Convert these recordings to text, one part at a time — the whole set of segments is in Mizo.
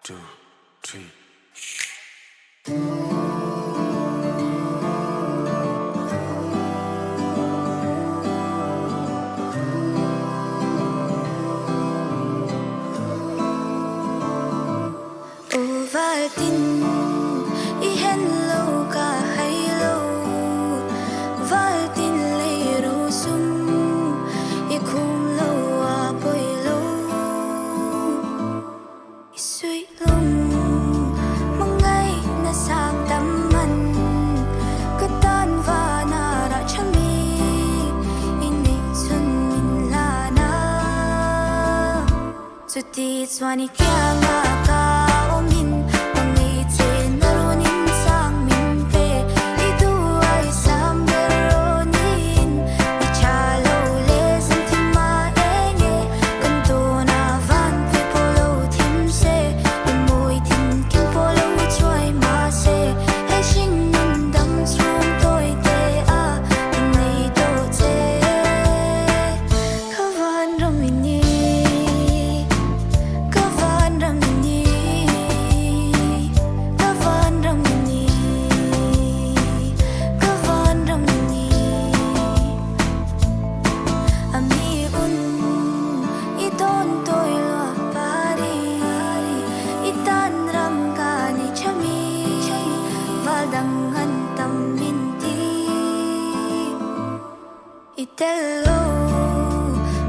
two, three. Aw valtin i hen lo ka hai lo Valtin lei ro sum i khum lo a pawi lo I suih lung hmangaihna sang tam man Ka tan vana rah tha mi i neih chhun min hlan a. Chuti chuan i kianga ka awmin ka ngei che na rawnin sang min pe. I duh ai sam ber rawnin i tha lo le zan thim a eng e. Kan tawn a van pui pawh lo thim se, i mawi thin kim pawh lo chuai mah se. He hring nun dam chhung tawi te a ka nei tawh che. Ka van ram i ni, ka van ram i ni, ka van ram i ni, ka van ram i ni. A mi un i tawn tawi lua pari, i tan ram ka ni tha mi, val dang an tam min ti. I tel lo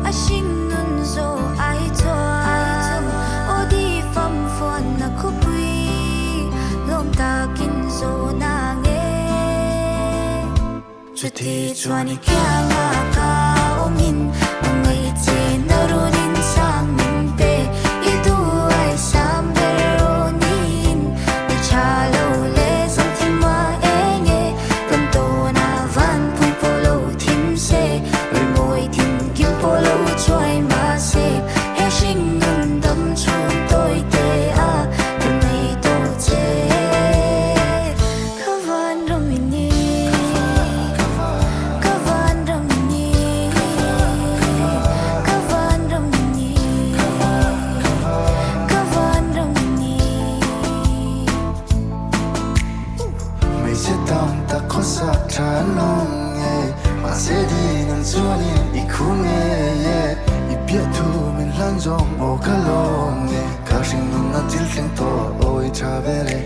a hring nun zawh ai chuan aw di fam fuan na khawpui lawm takin zawh na nge. Chuti chuan i kianga ka awmin a ngaih che na runin sang min pe. I duh ai sam ber rawnin i tha lo le zan thim a eng e. Kan tawn a van pui pawh lo thim se, rimawi thin kim pawh lo chuai mah se, he hring nun dam chhung tawi te a ka nei tawh che. Ka van ram i ni, ka van ram i ni, ka van ram i ni, ka van ram i ni. Hmeichhe tam tak khawsak tha an awm nge, mahse din an chuanin i khu ngei e. I piah thu min hlan zawng aw ka lawm nge, ka hring nunna thil thleng tawh aw i tha ber e.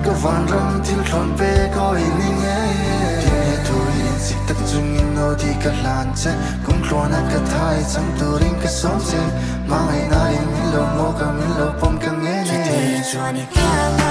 Ka vanram thil thlawn pek aw i ni ngei e. Tinge thu i insik tak chungin aw di ka hlan che, kum tluana ka thai chang turin ka sawm che, hmangaihna in min lo maw ka min lo pawm ka ngen e. Chuti chuan i kiang.